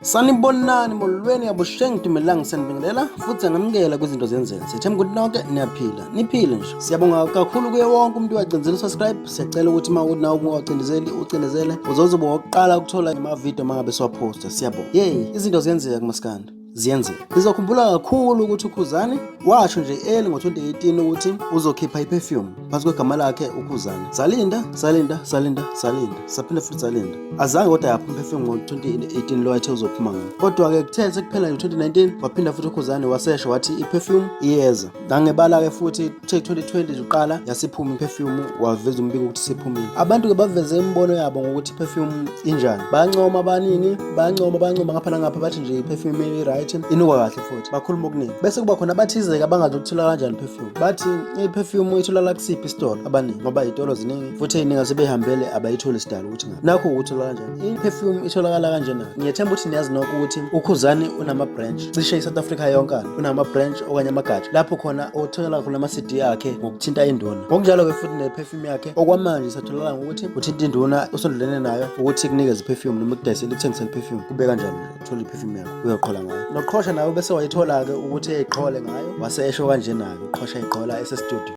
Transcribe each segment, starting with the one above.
Sanibonani, molweni, abusheng, dumelang, sanibingelela futhi angamukela kwizinto zenzeka. Siyethemba ukuthi nonke niyaphila, niphile nje. Siyabonga kakhulu kuye wonke umuntu owacindezela subscribe. Siyacela ukuthi uma ukuthi nawe ungawacindezeli ucindezele uzozoba wokuqala ukuthola ama-video uma ngabe siwaphosta. Siyabonga. Yey, izinto ziyenzeka kumaskandi. Ziyenzeka. Nizokhumbula kakhulu ukuthi uKhuzani washo nje early ngo-2018 ukuthi uzokhipha i-perfume phansi kwegama lakhe uKhuzani. Salinda, salinda, salinda, salinda. Saphinde futhi salinda. Azange kodwa yaphuma i-perfume ngo-2018 lo ayethe uzophuma ngayo. Kodwa-ke kuthe sekuphela nje 2019 waphinda futhi uKhuzani wasesho wathi i-perfume iyeza. Ngangebala-ke futhi kuthe 2020 nje uqala yasiphuma i-perfume, waveza umbiko ukuthi siphumile. Abantu-ke baveze imibono yabo ngokuthi i-perfume injani. Bayancoma abaningi, bayancoma, bayancoma ngapha nangapha, bathi nje i-perfume i-right, inuka kahle futhi. Bakhuluma okuningi. Bese kuba khona abathize-ke abangazi ukuthola kanjani i-perfume. Bathi i-perfume itholakala kusiphi isitolo abaningi, ngoba iy'tolo ziningi futhi ey'ningi asebeyihambele abayitholi isidalo ukuthi ngaphi. Nakho ukuthola kanjani. I-perfume itholakala kanjena. Ngiyethemba ukuthi niyazi nokho ukuthi uKhuzani unama-branch cishe i-South Africa yonkana, unama-branch okanye amagatsha lapho khona othola khona ama-CD akhe ngokuthinta induna. Ngokunjalo-ke futhi ne-perfume yakhe okwamanje isatholakala ngokuthi uthinta induna osondelene nayo ukuthi ikunikeze i-perfume noma ikudayisele, ikuthengisele i-perfume. Kube kanjalo nje, uthole i-perfume yakho uyoqhola ngayo. Noqhosha nawe bese wayithola-ke ukuthi eyiqhole ngayo, wase esho kanjena-ke uqhosha eyiqhola ese-studio.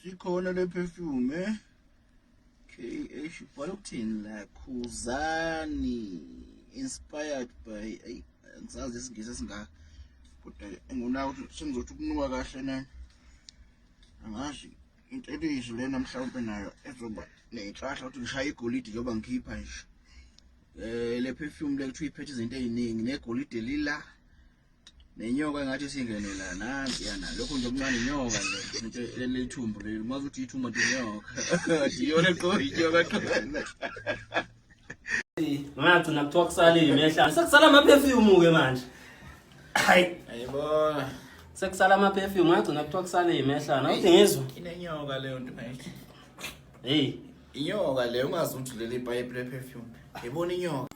Sikhona le perfume eh? KH ubhala ukuthini la? Khuzani inspired by, ayi angisazi isingisi esingaka kodwa engona ukuthi sengizothi ukunuka kahle nami angazi intelezi lena mhlawumpe nayo ezoba nenhlahla ukuthi ngishaye igolide njengoba ngikhipha nje le perfume le kuthiwa iphethe izinto eziningi negolide lila nenyoka engathi singene la nansiyana lokhu nje okuncane inyoka le into lelithumbu leli uma uthi ithumbu nje inyoka iyona qo inyoka qo. Ngagcina kuthiwa kusale imehla. Sekusala ama-perfume ke manje. Hayi, ayibona sekusala ama-perfume, ngagcina kuthiwa kusale imehlana. Uthi ngizwe. Inenyoka leyo nto manje. Hey, inyoka leyo ungazi ukuthi leli payipi le-perfume ngibona inyoka.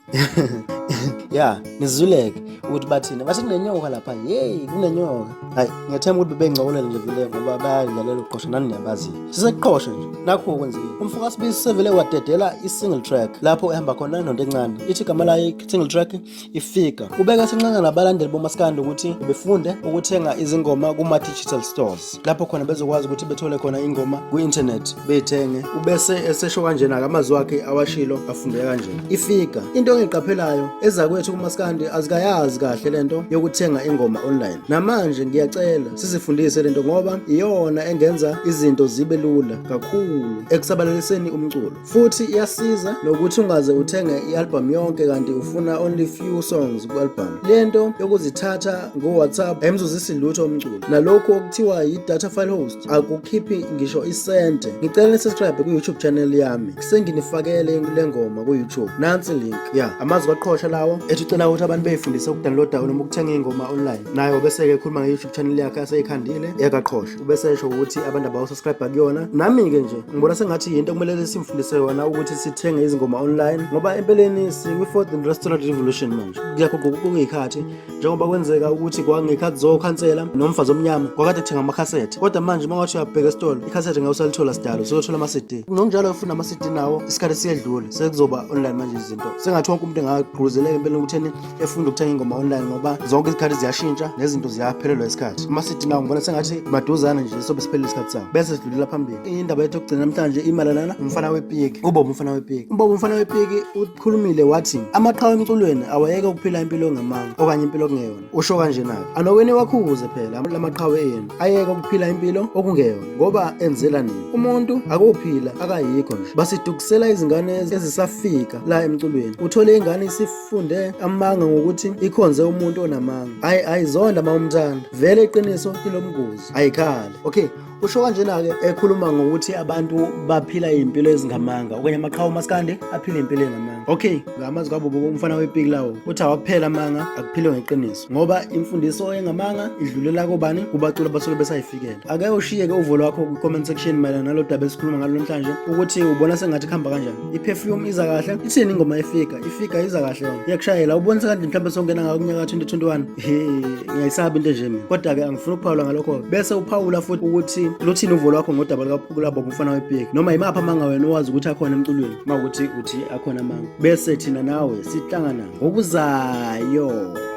Ya, nizuleke ukuthi bathini, bathi kunenyoka lapha. Yeyi, kunenyoka. Hayi, ngiyathemba ukuthi bebencokolela nje vele ngoba bayadlalela ukuqosha, nani niyabaziyo. Sisekuqosha nje nakho okwenzekile. Umfo kaSibisi sevele wadedela i-single track lapho ehamba khona nonto encane, ithi igama layo i-single track ifika. Ubeke esencenga nabalandeli bomaskandi ukuthi befunde ukuthenga izingoma kuma-digital stores lapho khona bezokwazi ukuthi bethole khona ingoma kwi-internet beyithenge. Ubese esesho kanjena-ke amazwi akhe awashilo afundeka kanjena. Ifika into engiqaphelayo ezakwethu kumaskandi azikayazi kahle lento yokuthenga ingoma online. Namanje ngiyacela sizifundise lento ngoba iyona engenza izinto zibe lula kakhulu ekusabalaliseni umculo, futhi iyasiza nokuthi ungaze uthenge i-album yonke kanti ufuna only few songs ku-album. Lento yokuzithatha ngo-WhatsApp ayimzuzisi lutho umculo, nalokhu okuthiwa yi-data file host akukhiphi ngisho isente. Ngicela ni-subscribe ku-YouTube channel yami, senginifakele le ngoma ku-YouTube, nansi link. Ya, amazwi kaqhosha lawo ethi ucela ukuthi abantu beyifundise ukudownloada noma ukuthenga iy'ngoma online. Naye ubese-ke ekhuluma nge-YouTube channel yakhe aseyikhandile yakaqhosha, ubese esho ukuthi abantu abawusubscribe kuyona. Nami-ke nje ngibona sengathi yinto okumele simfundise yona ukuthi sithenge izingoma online, ngoba empeleni sikwi-fourth industrial revolution manje, kuyaguquka iy'khathi njengoba kwenzeka ukuthi kwangekhathi zokhansela nomfazi omnyama kwakade kuthenga amakhasethi, kodwa manje uma ngathi uyabheka esitolo ikhasethi ngeke usalithola sidalo, usuyothola ama-CD. Ngokunjalo futhi nama-CD nawo isikhathi siyedlule, sekuzoba online manje izinto. Sengathi wonke umuntu engagqugquzeleka empeleni ukutheni efunda ukuthenga ingoma online, ngoba zonke izikhathi ziyashintsha nezinto ziyaphelelwa isikhathi. Ama-CD nawo ngibona sengathi maduzane nje sobe siphelele isikhathi sawo bese sidlulela phambili. Indaba yethu yokugcina namhlanje imalana umfana wepiki, uBobo umfana wepiki. UBobo umfana wepiki ukhulumile wathi amaqhawe emculweni awayeke ukuphila impilo engamanga okanye impilo okungeyona. Usho kanjena-ke, anoweni wakhuze phela lamaqhawe enu ayeke ukuphila impilo okungeyona ngoba enzela nini. Umuntu akuphila akayikho nje, basidukisela izingane ezisafika la emculweni. Uthole ingane isifunde amanga ngokuthi ikhonze umuntu onamanga. Ayi, ayizonda uma umthanda vele, iqiniso lilomngozi, ayikhali. Okay, usho kanjena-ke ekhuluma ngokuthi abantu baphila iy'mpilo ezingamanga okanye amaqhawe umaskandi aphila iy'mpilo ey'ngamanga. Okay, ngamazwi kaBobo umfana wepiki lawo, uthi awakuphela amanga, akuphilwe ngeqiniso ngoba imfundiso engamanga idlulela kobani? Kubaculi abasuke besayifikela. Ake ushiye-ke uvo lwakho kwi-comment section mayelana nalo daba esikhuluma ngalo namhlanje, ukuthi ubona sengathi kuhamba kanjani. I-perfume iza kahle, ithini ingoma efika? Ifika iza kahle yona, iyakushayela. Ubona sengathi mhlawumbe songena ngayo kunyaka ka-2021. He, ngiyayisaba into enje mina, kodwa-ke angifuni ukuphawula ngalokho. Bese uphawula futhi ukuthi ukuthi luthini uvo lwakho ngodaba lukaBobo umfana wepiki, noma yimaphi amanga wena owazi ukuthi akhona emculweni, uma ukuthi uthi akhona amanga, bese thina nawe sihlangana ngokuzayo.